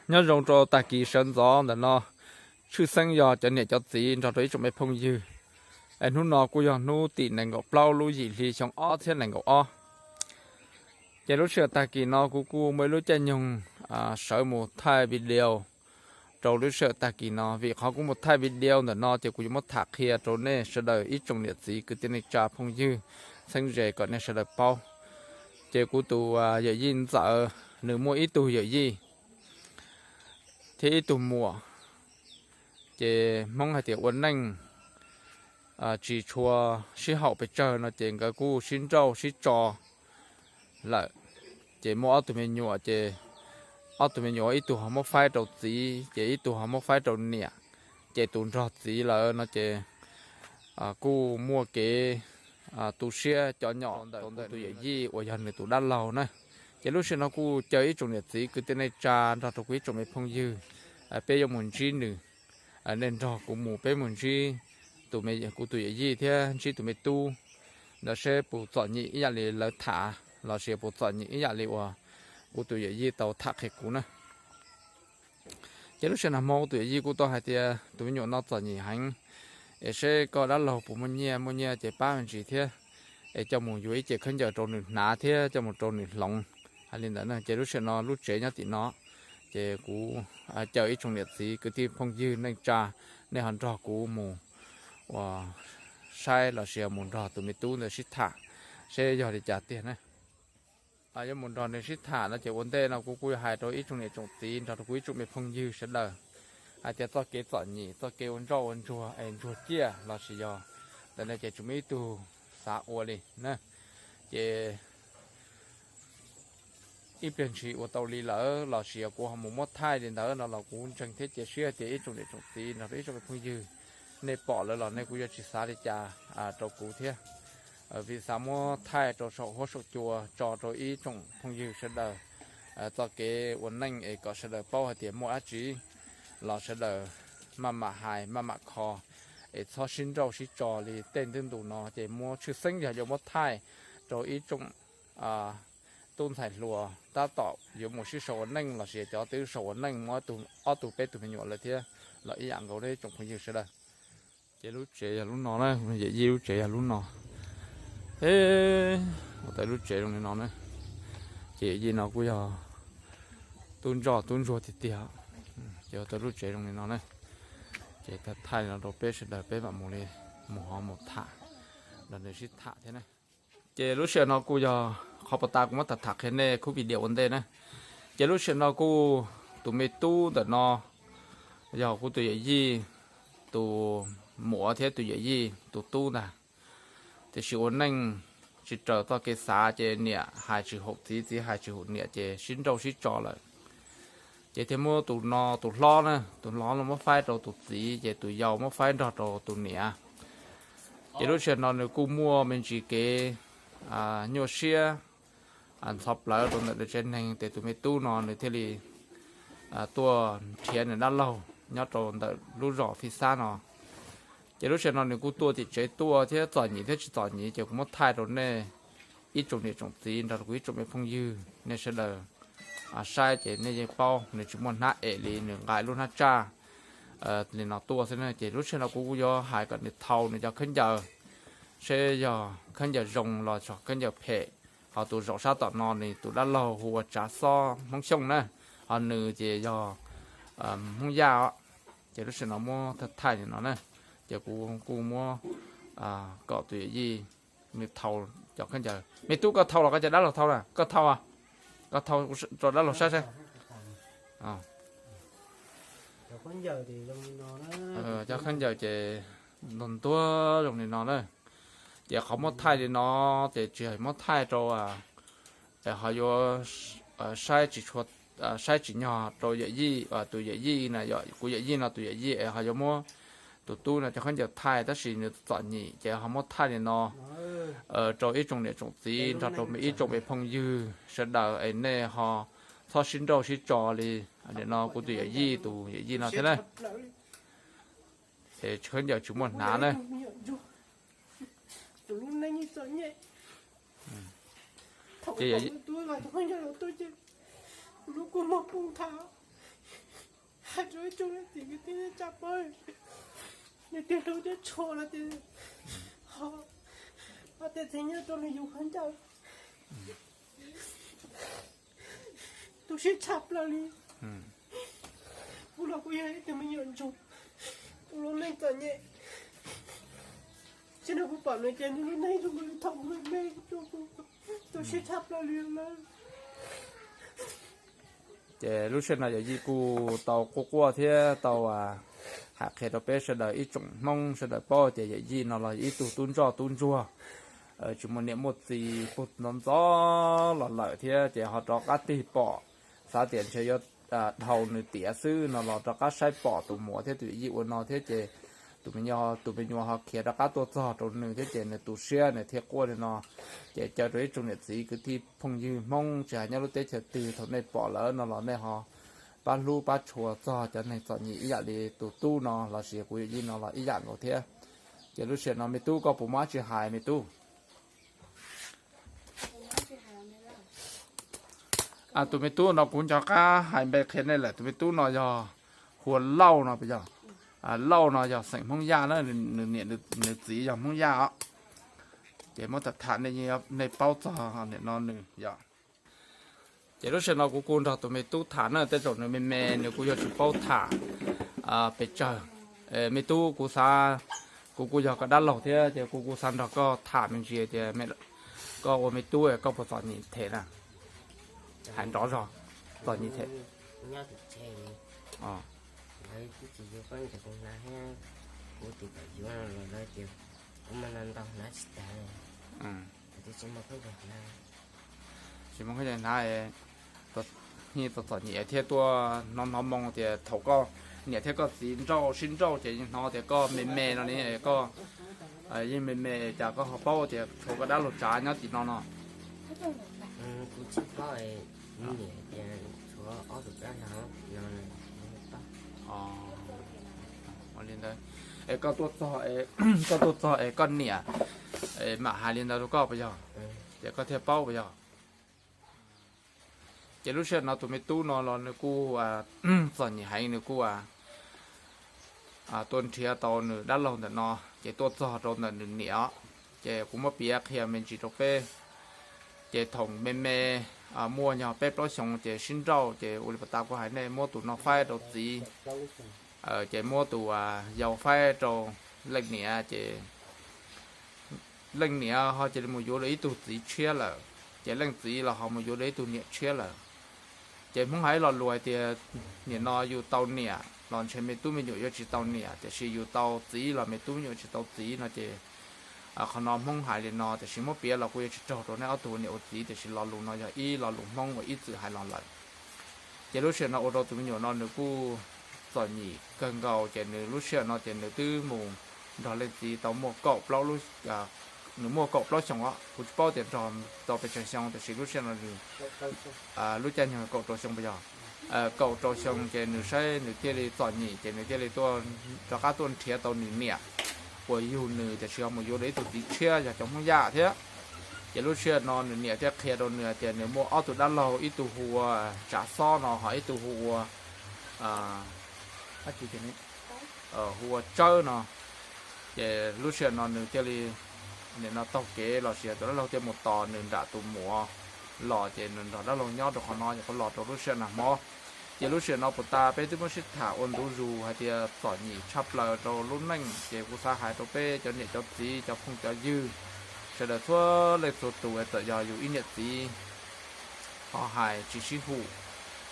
Nyob zoo rau tag kis sawv ntxov ntawm no, tshwj xeeb yog cov niam cov txiv nrog rau ib tsoom me phooj ywg. Es hnub no kuj yog hnub tim nees nkaum plaub lub yim hli xyoo ob txhiab nees nkaum ob. Ces lub sij hawm tag kis no kuv kuj muaj ib lub caij nyoog sawv mus thaij video rau lub sij hawm tag kis no, vim qhov kuv mus thaij video ntawm no ces kuv yuav muab tham qhia rau nej sawv daws ib tsoom niam txiv kwv tij neej tsa phooj ywg txheeb ze kom nej sawv daws paub. Ces kuv tus yawm yij ntxawm, nws muaj ib tug yawm yij thiab ib tug muam, ces Hmoob hais tias ua neej tsis tshua sib haum pes tsawg no ces nkawd kuj sib nrauj sib tso lawm. Ces muaj ob tug me nyuam, ces ob tug me nyuam ib tug ho muab faib rau txiv, ces ib tug ho muab faib rau niam. Ces tus nrog txiv lawm no ces kuj muaj kev tu siab cov nyom ntawm tus yawm yij uas yog nws tus dab laug na. Ces lub sij hawm no kuj caw ib tsoom niam txiv kwv tij neej tsa nrog rau kuv ib tsoom me phooj ywg, peb yuav mus ntsib nws. Nej nrog kuv mus, peb mus ntsib kuv tus yawm yij thiab ntsib tus me tub ntawd seb puas txom nyem ib yam li lawv tham lossis puas txom nyem ib yam li uas kuv tus yawm yij tau tham qhia kuv na. Ces lub sij hawm no Hmoob tus yawm yij kuj tau hais tias tus me nyuam no txom nyem heev, es seb koj dab laug puas muaj nyiaj, muaj nyiaj ces pab me ntsis thiab, es coj mus yuav ib ce khaub ncaws rau nws hnav thiab coj mus rau nws hloov. Hais li ntawd na, ces lub sij hawm no lub tsev nyob tim no, ces kuv caw ib tsoom niam txiv kwv tij phooj ywg neej tsa, nej ho nrog kuv mus ua saib lossis mus nrog tus me tub ntawd sib tham seb yog li cas tiag na. Yuav mus nrog nws sib tham no ces ua ntej no kuv kuj yuav hais rau ib tsoom niam tsoom txiv nrog rau kuv ib tsoom me phooj ywg sawv daws hais tias txoj kev txom nyem, txoj kev ua ntsoj ua ntsuag es ntsuag ciaj lossis yog ntawm no ces tsis muaj ib tug xav ua li na. Ces ib pliag ntshis ua tau li lawm lossis yog kuv ho mus muab thaij li ntawd no los kuv ntseeg thiab cia siab tias ib tsoom niam tsoom txiv nrog rau ib tsoom me phooj ywg, nej pom lawm los nej kuj yuav tsis xav li cas rau kuv thiab. Vim xav muab thaij rau saum huab saum cua tso rau ib tsoom phooj ywg sawv daws txoj kev ua neej es kom sawv daws paub hais tias muaj dab tsi los sawv daws maj mam hais maj mam kho, es txhob sib nrauj sib tso li tej ntu no ces muab tshwj xeeb yog yuav muab thaij rau ib tsoom tub ntxhais hluas tab tom yuav mus sib sau ua neej lossis cov twb sau ua neej muaj ob tug peb tug me nyuam lawm thiab los ib yam nkaus ib tsoom phooj ywg sawv daws. Ces lub tsev yog lub no na, yawm yij lub tsev yog lub no. Ua tau lub tsev zoo li no na. Ces yawm yij no kuj yog tub ntsoj tub ntsuag tiag tiag. Ces ua tau lub tsev zoo li no na. Ces thaij no rau peb sawv daws peb mam mus li, mus hov mus tham, nrog nws sib tham thiab na. Ces lub sij hawm no kuj yog qhov puas tas kuv muab tham tham qhia nej khub video ua ntej na. Ces lub sij hawm no kuj tus me tub ntawm no yog kuv tus yawm yij tus muam thiab tus yawm yij tus tub ntag. Tiam sis ua neej tsis raws txoj kev xav ces niam hais tsis haum txiv, txiv hais tsis haum niam ces sib nrauj sib tso lawm. Ces thiaj muab tus no tus hlob na, tus hlob no muab faib rau tus txiv ces tus yau muab faib nrog rau tus niam. Ces lub sij hawm no nws kuj muaj me ntsis kev nyuaj siab ntxhov plawv rau ntawm nws tsev neeg ces tus me tub no nws thiaj li tuaj nrhiav nws dab laug nyob rau ntawm lub zos Fij Xab no. Ces lub sij hawm no nws kuj tuaj tim tsev tuaj thiab txom nyem thiab tsis txom nyem ces kuv muab thaij rau nej ib tsoom niam tsoom txiv nrog rau kuv ib tsoom me phooj ywg nej sawv daws saib ces nej yeej paub nws tsis muaj hnab em li, nws nqa lub hnab tsaj li no tuaj xwb na. Ces lub sij hawm no kuv kuj yuav hais kom nws thau nws cov khaub ncaws, seb yog khaub ncaws zoo los tso khaub ncaws phem. Ho tus zaum sab tom no nws tus dab laug hu ua Tsav Xob Hmoob Xyooj na, ho nws ces yog Hmoob Yaj os. Ces lub sij hawm no muab thaij li no na, ces kuv kuj muab kom tus yawm yij nws thau cov khaub ncaws. Me tub, koj thau los koj cov dab laug thau na? Koj thau, koj thau rau dab laug saib saib. Cov khaub ncaws ces ntuag ntuag zoo li no na. Ces qhov muab thaij li no ces tsis yog muab thaij rau es ho yuav saib tsis tshua, saib tsis nyog rau yawm yij, tus yawm yij na, kuv yawm yij no tus yawm yij es ho yuav muab tus tub no cov khaub ncaws thaij tab sis nws txom nyem ces ho muab thaij li no rau ib tsoom niam tsoom txiv nrog rau ib tsoom me phooj ywg sawv daws es nej ho txhob sib nrauj sib tso li. Nim no kuv tus yawm yij tus yawm yij no thiab na, es khaub ncaws tsis muaj hnav na. Ces yawm, yawm, Rau ib tsoom niam txiv kwv tij neej tsa paub, nws tiag hlub thiab tshua no ces ho tej txiv nyob rau nws yus qhov ncauj. Tu siab tshaj plaws li. Kuv los kuv yog ib tug me nyuam ntsuag, tus lub neej txom nyem, tsis no kuv pom nws ces nws lub neej zoo li thaum me me, tu siab tshaj plaws li lawm. Ces lub sij hawm no yawm yij kuj tau quaj quaj thiab tau hais qhia rau peb sawv daws ib tsoom Hmoob sawv daws paub tias yawm yij no los ib tug tub ntsoj tub ntsuag, tsis muaj niam muaj txiv, puag ntxov ntxov los lawm thiab ces ho rov qab tig pom, xav tias ntshe yuav dhau nws tiav xwb no los rov qab saib pom tus muam thiab tus yawm yij ua no thiab ces tus me nyuam, tus me nyuam ho khiav rov qab tuaj txog rau nws thiab ces nws tu siab nws thiaj quaj li no. Ces caw rau ib tsoom niam txiv kwv tij phooj ywg Hmoob tsis hais nyob lub teb chaws twg thaum nej pom lawm no los nej ho pab hlub pab tshua txog cov neeg txom nyem ib yam li tus tub no los sis kuv yawm yij no los ib yam nkaus thiab. Ces lub sij hawm no me tub koj puas muaj dab tsi hais me tub? Tus me tub no kuv nco qab hais npe qhia nej lawm, tus me tub no yog hu ua Lauj no puas yog? Lauj no yog xeem Hmoob Yaj na, nws niam nws txiv yog Hmoob Yaj os. Ces muab tham tham nej paub txog nim no nws yog. Ces lub sij hawm no kuv kuj nrog tus me tub tham na, tej zaum nws me me nws kuj yuav tsis paub tham pes tsawg. Me tub, kuv xav, kuv kuj yog koj dab laug thiab ces kuv kuj xav nrog koj tham me ntsis tias koj ua me tub koj puas txom nyem them na? Hais nrov zog, txom nyem them. Tsis muaj khaub ncaws hnav, txom nyem thiab tuaj hnov hnov moo tias thaum koj niam thiab koj txiv nrauj sib nrauj ces yeej hnov tias koj me me no li, koj yeej me me cas koj ho paub tias tshuav koj dab laug Tsav nyob tim no no? Kuv tsis paub, kuv niam tias tshuav ob tug dab laug no. Ua li ntawd es koj tuaj txog, koj tuaj txog es koj niam mam hais li ntawd rau koj puas yog? Ces koj thiaj paub puas yog? Ces lub sij hawm no tus me tub no los nws kuj txom nyem heev, nws kuj tuaj nrhiav tau nws dab laug ntawm no, ces tuaj txog rau ntawm nws niam os. Ces kuv muab piav qhia me ntsis rau peb. Ces thaum me me, muaj nyog peb plaub xyoos ces sib nrauj, ces ua li pas tas kuv hais nej, muab tus no faib rau txiv, ces muab tus yau faib rau leej niam, ces leej niam ho cia li mus yuav lawv ib tug txiv tshiab lawm, ces leej txiv los ho mus yuav lawv ib tug niam tshiab lawm. Ces Hmoob hais lo lus hais tias nim no yus tau niam los ntshe me tub me nyuam yuav tsis tau niam, tiam sis yus tau txiv los me tub me nyuam tsis tau txiv no ces qhov no Hmoob hais li no, tiam sis muab piav los kuj yuav tsis raug rau nej ob tug ua niam ua txiv, tiam sis lo lus no yog ib lo lus Hmoob uas ib txwm hais los lawm. Ces lub sij hawm no ua rau tus me nyuam no nws kuj txom nyem kawg nkaus, ces nws lub sij hawm no ces nws twb mus nrog leej txiv tau muaj kaum plaub, nws muaj kaum plaub xyoo os, kuv tsis paub tias nrog tau pes tsawg xyoo, tiam sis lub sij hawm no nws lub caij nyoog kaum rau xyoo puas yog? Kaum rau xyoo ces nws saib nws thiaj li txom nyem, ces nws thiaj li tuaj rov qab tuaj nrhiav tau nws niam uas yug nws, tiam sis ho mus yuav lawv ib tug txiv tshiab yog cov Hmoob Yaj thiab. Ces lub sij hawm no nws niam thiaj qhia rau nws hais tias nws muaj ob tug dab laug, ib tug hu ua Tsav Xob no, ho ib tug hu ua, hu ua Tsawb no. Ces lub sij hawm no nws thiaj li, nim no taug kev los sis tus dab laug thiaj mus tos nws nram tus muam los, ces nws nrog dab laug nyob rau qhov no, ces kuj los rau lub sij hawm nag hmo. Ces lub sij hawm no puag ta peb twb muab sib tham ua ntu zus hais tias txom nyem tshaj plaws rau lub neej, ces kuv xav hais rau peb cov niam cov txiv, cov phooj cov ywg, sawv daws txhua leej txhua tus, txawm yog yus ib niam txiv ho hais tsis sib hum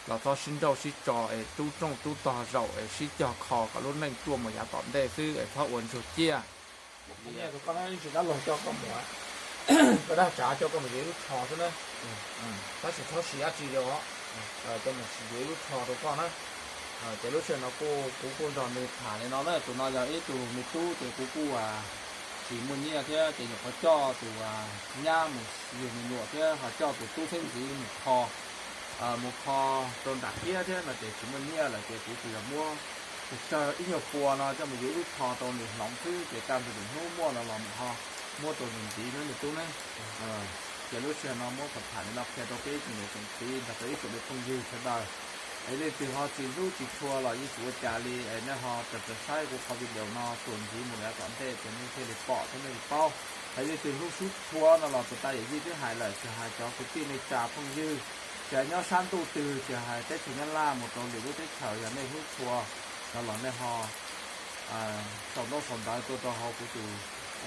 los txhob sib nrauj sib tso es rub rooj rub tog zaum es sib cog kho kom lub neej tuaj mus yav tom ntej xwb es txhob ua ntsuag ciaj. Tus koj no tsis dab laug coj koj mus, koj dab Tsav coj koj mus yuav ib lub tsho xwb na. Tab sis txhob siv dab tsi rau, coj mus yuav ib lub tsho rau koj na. Ces lub sij hawm no kuv kuj nrog nws tham li no na, tus no yog ib tug me tub ces kuv kuj tsis muaj nyiaj thiab ces nyuam qhuav coj tus nyab mus yug me nyuam thiab ho coj tus tub xeeb ntxwv mus kho, mus kho rau nram kiab thiab no ces tsis muaj nyiaj lawm ces kuv tsuas yog muab tsawg ib nyuag pua no coj mus yuav ib lub tsho rau nws hloov xwb ces kaj ntug nws hnub muaj los los mus ho muab rau nws ntxiv na me tub na. Ces lub sij hawm no muab tham tham li no qhia rau peb ib tsoom niam tsoom txiv nrog rau ib tsoom me phooj ywg sawv daws. Es leej twg ho tsis hlub tsis tshua los yeej tsis ua cas li es nej ho tawm saib kuv qhov video no txuas ntxiv mus lawm tom ntej ces nej thiaj li pom thiab nej li paub. Hos leej twg hlub hlub tshua no los puag ta yawm yij twb hais lawm, tsis hais cov kwv tij neej tsa phooj ywg, tsis hais nyob sab ntuj twg, tsis hais teb chaws Nyab Laj mus rau lwm lub teb chaws, yog nej hlub tshua no los nej ho sau ntaub sau ntawv tuaj rau hauv kuv tus,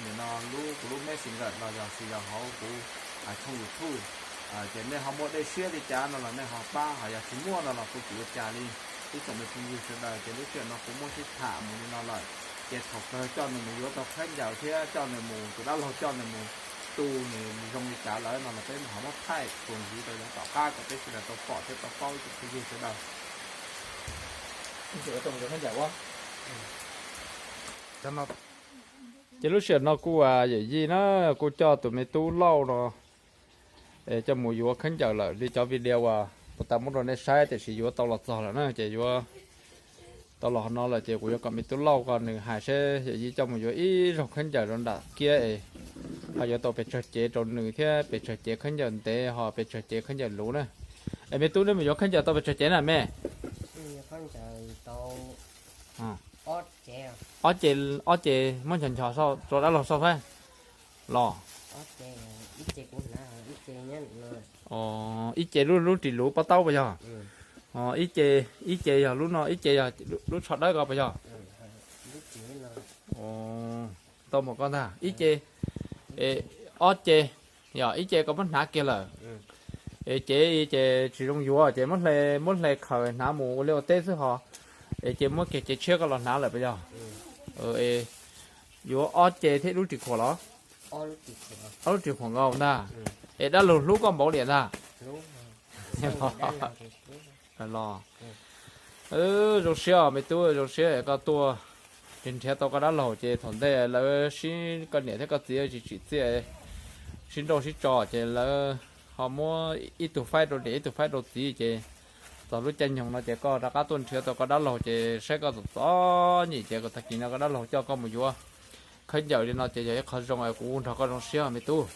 nim no lub kuv lub Messenger los yog tsis yog hauv kuv tshooj YouTube. Ces nej ho muaj dej siab li cas no los nej ho pab, hos yog tsis muaj no los kuv tsis ua cas li. Ib tsoom me phooj ywg sawv daws, ces lub sij hawm no kuv muab sib tham mus li no lawm, ces thaum kawg coj nws mus yuav tau khaub ncaws thiab coj nws mus, tus dab laug coj nws mus tu nws zoo li cas lawm no los peb mam ho muab thaij txuas ntxiv rau yav tom qab kom peb sawv daws tau pom thiab tau paub ib tsoom phooj ywg sawv daws. Ces lub sij hawm no kuj yawm yij na, kuj coj tus me tub Lauj no coj mus yuav khaub ncaws lawm li cov video uas puag ta muab rau nej saib, tiam sis yuav tau los txog lawm na, ces yuav tau los hauv no lawm ces kuv yuav kom me tub Lauj ko nws hais seb yawm yij coj mus yuav ib zaug khaub ncaws rau nram kiab es ho yuav tau pes tsawg cev rau nws thiab pes tsawg cev khaub ncaws ntev ho pes tsawg cev khaub ncaws luv na. Es me tub, neb mus yuav khaub ncaws tau pes tsawg cev na me? Ob ce, ob ce muab nchos nchos rau dab laug saib los. Ib ce lub lub ris luv pob taub puas yog? Ib ce, ib ce yog lub no, ib ce yog lub tsho dawb ko puas yog? Tau mus koj ntag, ib ce, ob ce, yog ib ce koj muab hnav kiag lawm. Es cev ces tsis zoo yuav ces muab hle, muab hle khaws hnav mus ua liaj ua teb xwb ho. Es ces muab kiag cev tshiab koj los hnav lawm puas yog? Yuav ob ce thiab lub ris khuam los? Ob lub ris khuam nkaus ntag. Es dab laug hlub koj npaum li ntag los? Zoo siab os me tub, zoo siab koj tuaj, nrhiav tau koj dab laug ces thaum ntej lawv sib, koj niam thiab koj txiv tsis tsim txiaj, sib nrauj sib tso ces lawv ho muab ib tug faib rau niam ib tug faib rau txiv ces txog lub caij nyoog no ces koj rov qab tuaj nrhiav tau koj dab laug ces saib koj txom txom nyem ces tag kis no koj dab laug coj koj mus yuav khaub ncaws li no ces yog ib qho zoo es kuv nrog koj zoo siab me tub.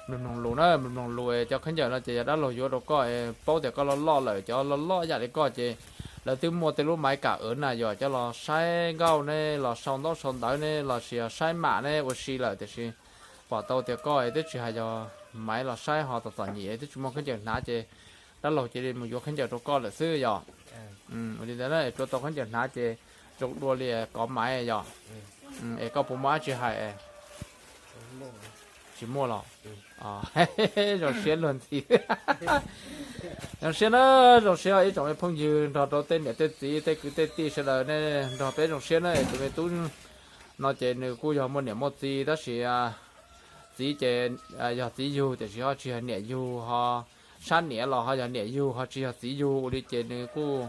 Mloog mloog lus na, mloog mloog lus es cov khaub ncaws no ces yog dab laug yuav rau koj es paub tias koj loj loj lawm, cov loj loj yam li koj ces lawv twb muaj tej lub maiv kam wv na yom, coj los saib nkauj ne, los sau ntaub sau ntawv ne, los sis yog saib mam ne ua si lawm, tiam sis pom tau tias koj es twb tsis hais yog maiv los saib ho txom txom nyem twb tsis muaj khaub ncaws hnav ces dab laug cia li mus yuav khaub ncaws rau koj lawm xwb yom. Ua li ntawd na, es tsuav tau khaub ncaws hnav ces zoo dua li kov maiv yom. Es koj puas muaj dab tsi hais? Tsis muaj los? Zoo siab luag ntxhi. Zoo siab na, zoo siab ib tsoom me phooj ywg nrog rau tej niam tej txiv tej kwv tej tij sawv daws nej nrog peb zoo siab na. Tus me tub no ces nws kuj yog muaj niam muaj txiv tab sis txiv ces yog txiv yug tiam sis ho tsis yog niam yug ho, sab niam los ho yog niam yug ho tsis yog txiv yug, ua li ces nws kuj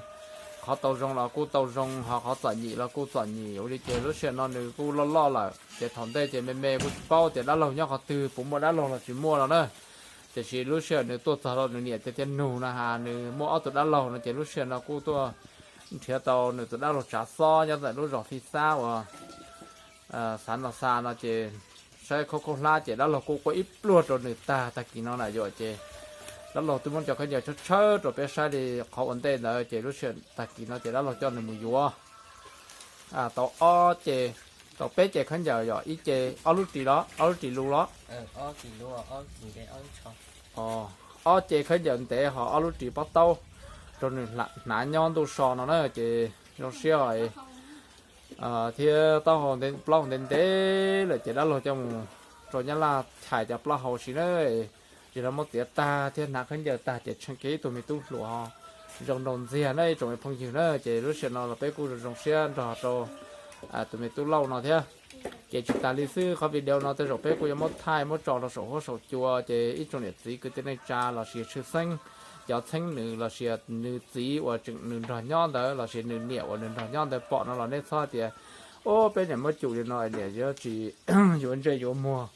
qhov tau zoo los kuj tau zoo ho qhov txom nyem los kuj txom nyem, ua li ces lub sij hawm no nws kuj loj loj lawm ces thaum ntej ces me me kuj tsis paub tias dab laug nyob qhov twg, puas muaj dab laug los tsis muaj los na. Tiam sis lub sij hawm nws tuaj txog rau nws niam tiag tiag nug no has nws muaj ob tug dab laug no ces lub sij hawm no kuj tuaj nrhiav tau nws tus dab laug tsav xob nyob ntawm lub zos Fij Xab uas xav no xa no ces saib khaub khaub hlab ces dab laug kuj quaj ib pluag rau nws tag tag kis no na yom. Ces dab laug twb muab cov khaub ncaws tshawb tshawb rau peb saib li qhov ua ntej ntawd ces lub sij hawm tag kis no ces dab laug coj nws mus yuav tau ob ce, tau peb ce khaub ncaws yom, ib ce, ob lub ris los ob lub ris luv los? Ob ce khaub ncaws ntev ho ob lub ris pob taub rau nws hnav nyob ntuj so no na ces zoo siab thiab taub hau plaub hau ntev ntev lawm ces dab laug coj mus rau Nyab Laj chais cov plaub hau si na. Ces lawv muab txiav tag thiab hnav khaub ncaws tag ces tshee kiag ib tug me tub hluas ho zoo nraug ntxiag na ib tsoom me phooj ywg na. Ces lub sij hawm no los peb kuj zoo zoo siab nrog rau tus me tub Lauj no thiab. Ces tsis tas li xwb, qhov video no tej zaum peb kuj yuav muab thaij muab tso rau saum huab saum cua ces ib tsoom niam txiv kwv tij neej tsa los sis tshwj xeeb cov txheeb nws los sis nws txiv uas tseem nws nrog nyob ntawd los sis nws niam uas nws nrog nyob ntawd pom no los nej txhob tias, ub, peb niam muab cum li no niam yuav tsis yuav ntsej yuav muag,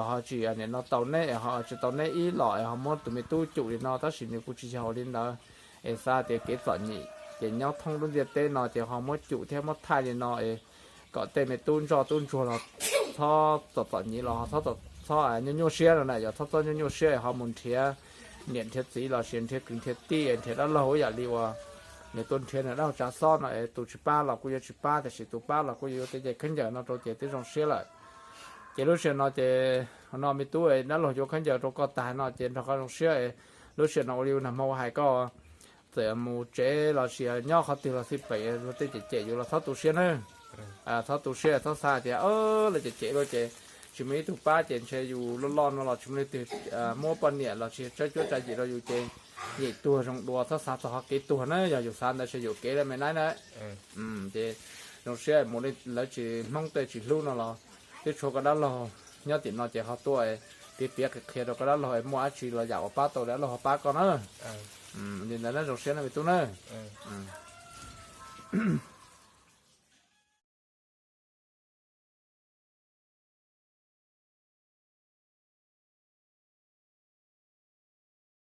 ho tsis nim no tau neb es ho tsis tau neb ib los es ho muab tus me tub cum li no, tab sis nws kuj tsis yog li ntawd. Es xav tias kev txom nyem ces nyob thoob lub ntiaj teb no ces ho muab cum thiab muab thaij li no es kom tej me tub ntsoj tub ntsuag los txhob txom txom nyem los txhob, txhob nyuaj nyuaj siab no na yom, txhob txhob nyuaj nyuaj siab es ho mus nrhiav niam nrhiav txiv los sis nrhiav kwv nrhiav tij nrhiav dab laug ib yam li uas nws tuaj nrhiav nws dab laug tsav xob no es tus tsis pab los kuj yuav tsis pab tiam sis tus pab los kuj yuav ua tej cai khaub ncaws no rau ces twb zoo siab lawm. Ces lub sij hawm no ces no me tub, dab laug yuav khaub ncaws rau koj tag no ces nrog koj zoo siab. Lub sij hawm no ua li nag hmo ua hais koj txawm mus tsev los sis nyob qhov twg los xij pem luag tej cem cem yus los txhob tu siab na. Txhob tu siab, txhob xav tias lawv cem cem luag ces tsis muaj ib tug pab ces ntshe yus loj loj no los tsis muaj leej twg muab poj niam los sis tsawb cuab tsa yim rau yus ces yim tuag zoo dua, txhob xav txog qhov kev tuag na, yog yus xav ntawd ces yuam kev lawm me nab na. Ces zoo siab mus li lawv tsis, Hmoob tej tsis hlub no los twb tshuav koj dab laug nyob tim no ces ho tuaj piav piav qhia qhia rau koj dab laug es muaj dab tsi los yam uas pab tau dab laug ho pab koj na. Li ntawd na zoo siab na me tub na.